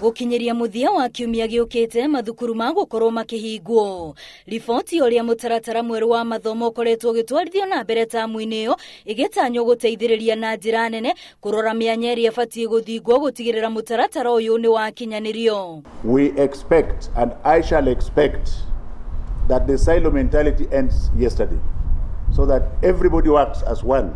Gũkinyĩria mũthia wa kiumia gĩũkĩte, mathukuru magũkorwo makĩhingwo. Riboti ũrĩa mũtaratara mwerũ wa mathomo ũkoretwo ũgĩtwarithio na mbere tamu-inĩ ĩyo ĩgĩtanywo gũteithĩrĩria na njĩra nene kũrora mĩanya ĩrĩa ĩbatiĩ gũthingwo gũtigĩrĩra mũtaratara ũyũ nĩ wakinyanĩrio. We expect, and I shall expect, that the silo mentality ends yesterday, so that everybody works as one.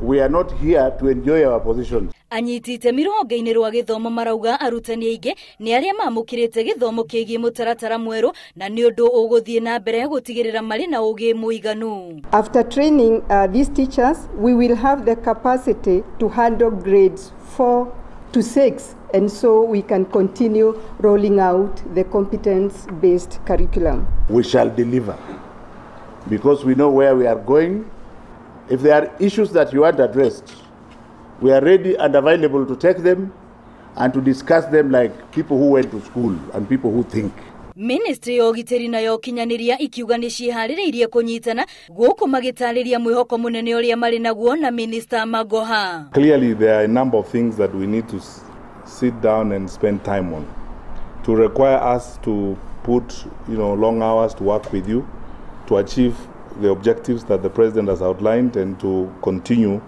We are not here to enjoy our positions. Anyiti itemi rũhonge-inĩ rwa gĩthomo marauga arutani aingĩ nĩ arĩa mamũkĩrĩte gĩthomo kĩgiĩ mũtaratara mwerũ na nĩ ũndũ ũgũthiĩ na mbere gũtigĩrĩra marĩ na ũgĩ mũiganu. After training these teachers, we will have the capacity to handle grades 4 to 6, and so we can continue rolling out the competence-based curriculum. We shall deliver because we know where we are going. If there are issues that you want addressed, we are ready and available to take them and to discuss them like people who went to school and people who think. Ministry ya ũgitĩri na ya ũkinyanĩria ikiuga nĩ ciĩharĩrĩirie kũnyitana gũkũ magĩtarĩria mwĩhoko mũnene ũrĩa marĩ naguo na Minister Magoha. Clearly there are a number of things that we need to sit down and spend time on to require us to put, long hours to work with you to achieve the objectives that the President has outlined and to continue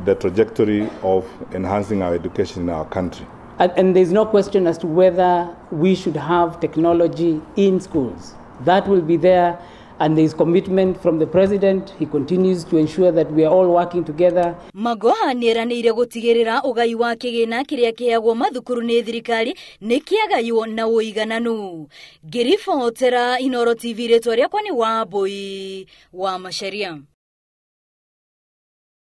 the trajectory of enhancing our education in our country. And there's no question as to whether we should have technology in schools. That will be there, and there is commitment from the President. He continues to ensure that we are all working together. Magoha nĩeranĩire gũtigĩrĩra ũgai wa kĩgĩna kĩrĩa kĩheagwo mathukuru nĩ thirikari nĩ kĩagaywo na ũigananu. Ngĩribotera Inooro TV, rĩtwa rĩakwa nĩ Wambui wa Macharia.